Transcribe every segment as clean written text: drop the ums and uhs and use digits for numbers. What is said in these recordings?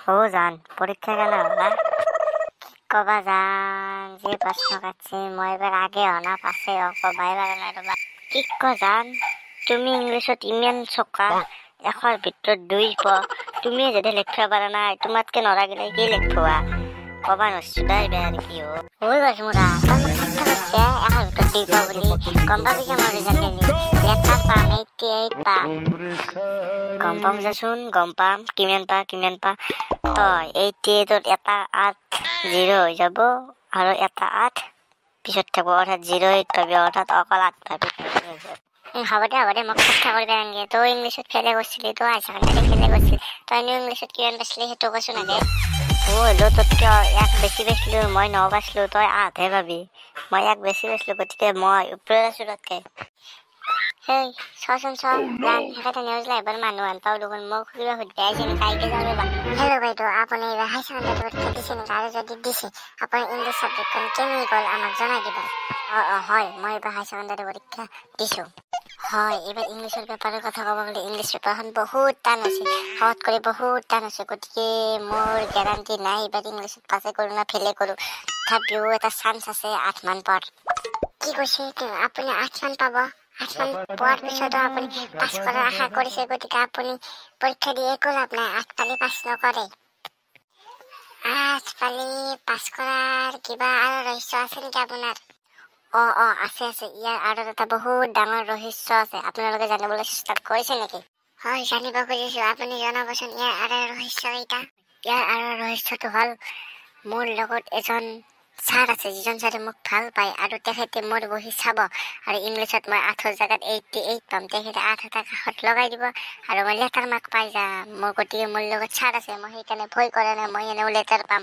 অ' জান, পৰীক্ষা কেনে হ'ল? কি কবা জান, যে প্ৰশ্ন কাটছি, মই এবাৰ আগে হ না পাছে হ কবাই পাৰা নাই ৰবা। কি ক জান, তুমি ইংলিছত ইমান চোকা, 100ৰ ভিতৰত 2 পোৱা, তুমিয়ে যদি লিখিব পাৰা নাই, তোমাতকে নৰা গিলাই কি লিখবা? কবা নৰছো দে এইবাৰ কি হৈ গৈছে মোৰা। তই মোক ঠাট্টা কৰছা 100ৰ ভিতৰত 2 পোৱা বুলি? গম পাবি যে মই ৰিজাল্ট দিলি লেটাৰ পাম, 88 পাম। গম পাম যাচোন, গম পাম কিমান পা কিমান পা। তই 88ত এটা 8 জিৰ' হৈ যাব আৰু এটা 8 পিছত থাকিব, অৰ্থাৎ 08 পাবি, অৰ্থাৎ অকল 8 পাবি। হ'ব দে, হ'ব দে, মোক ঠাট্টা কৰিব নালাগে। তই ইংলিছত ফেইলে কৰিছিলি, তই হায়াৰ ছেকেণ্ডাৰী ফেইলে কৰিছিলি, তইনো ইংলিছত কিমান পাইছিলি সেইটো কচোন আগে। অ' হ'লেও তোতকৈ 1 বেছি পাইছিলোঁ মই, 9 পাইছিলোঁ, তই 8হে পাবি। মই 1 বেছি পাইছিলোঁ, গতিকে মই ওপৰত আছোঁ তোতকৈ। হেই চচোন চ, জান সেইকেইটা নিউজ লাইভৰ মানুহ হান পাওঁ দেখোন, মোক কিবা সুধবে আহিছে নেকি, আইকে যাওঁ ৰ'বা। হেল্ল' বাইদেউ, আপুনি এইবাৰ হায়াৰ ছেকেণ্ডাৰী পৰীক্ষা দিছে নেকি? আৰু যদি দিছে, আপুনি ইংলিছ ছাবজেক্টখন কেনে গ'ল আমাক জনাই দিব। অঁ অঁ হয়, মই এইবাৰ হায়াৰ ছেকেণ্ডাৰী পৰীক্ষা দিছোঁ। হয়, এইবাৰ ইংলিছৰ পেপাৰৰ কথা ক'ব গ'লে ইংলিছ পেপাৰখন বহুত টান হৈছে, সহজ কৰি বহুত টান হৈছে। গতিকে মোৰ গেৰাণ্টি নাই এইবাৰ ইংলিছত পাছে কৰোঁ না ফেইলে কৰোঁ, তথাপিও এটা চান্স আছে 8 মান পোৱাৰ। কি কৈছে আপুনি? 8 মান পাব? 8 মান পোৱাৰ পিছতো আপুনি পাছ কৰাৰ আশা কৰিছে? গতিকে আপুনি পৰীক্ষা দি একো লাভ নাই, 8 পালে পাছ নকৰে। 8 পালে পাছ কৰাৰ কিবা আৰু ৰহস্য আছে নেকি আপোনাৰ? অঁ অঁ আছে আছে, ইয়াৰ আঁৰত এটা বহুত ডাঙৰ ৰহস্য আছে। আপোনালোকে জানিবলৈ চেষ্টা কৰিছে নেকি? হয়, জানিব খুজিছোঁ, আপুনি জনাবচোন ইয়াৰ আঁৰৰ ৰহস্যকেইটা। ইয়াৰ আঁৰৰ ৰহস্যটো হ'ল মোৰ লগত এজন ছাৰ আছে, যিজন ছাৰে মোক ভাল পায় আৰু তেখেতে মোৰ বহি চাব আৰু ইংলিছত মই 8ৰ জেগাত 88 পাম, তেখেতে 8 এটা কাষত লগাই দিব আৰু মই লেটাৰ মাৰ্ক পাই যাম। মোৰ গতিকে মোৰ লগত ছাৰ আছে, মই সেইকাৰণে ভয় কৰা নাই, মই এনেও লেটাৰ পাম।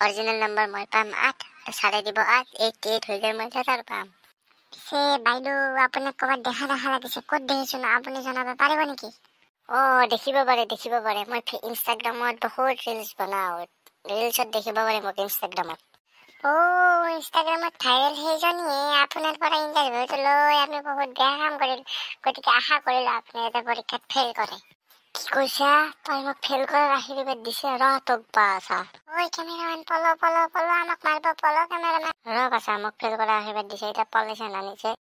অৰিজিনেল নম্বৰ মই পাম 8 আৰু ছাৰে দিব 8, 88 হৈ যায়, মই লেটাৰ পাম। পিছে বাইদেউ, আপোনাক ক'ৰবাত দেখা দেখা লাগিছে, ক'ত দেখিছোঁ ন আপুনি জনাব পাৰিব নেকি? অঁ দেখিব পাৰে, দেখিব পাৰে, মই ইনষ্টাগ্ৰামত বহুত ৰিলচ বনাওঁ, ৰিলচত দেখিব পাৰে মোক ইনষ্টাগ্ৰামত। অ' ইনষ্টাগ্ৰামত ভাইৰেল সেইজনীয়ে? আপোনাৰ পৰা ইণ্টাৰভিউটো লৈ আমি বহুত বেয়া কাম কৰিলোঁ, গতিকে আশা কৰিলোঁ আপুনি যাতে পৰীক্ষাত ফেইল কৰে। কি কৈছা? তই মোক ফেইল কৰাৰ আশীৰ্বাদ দিছে? ৰ তোক বাছা। ঐ কেমেৰামেন, পল পল পল, আমাক মাৰিব, পল কেমেৰামেন। ৰ বাছা, মোক ফেইল কৰাৰ আশীৰ্বাদ দিছে, এতিয়া পলাইছে নানিছে।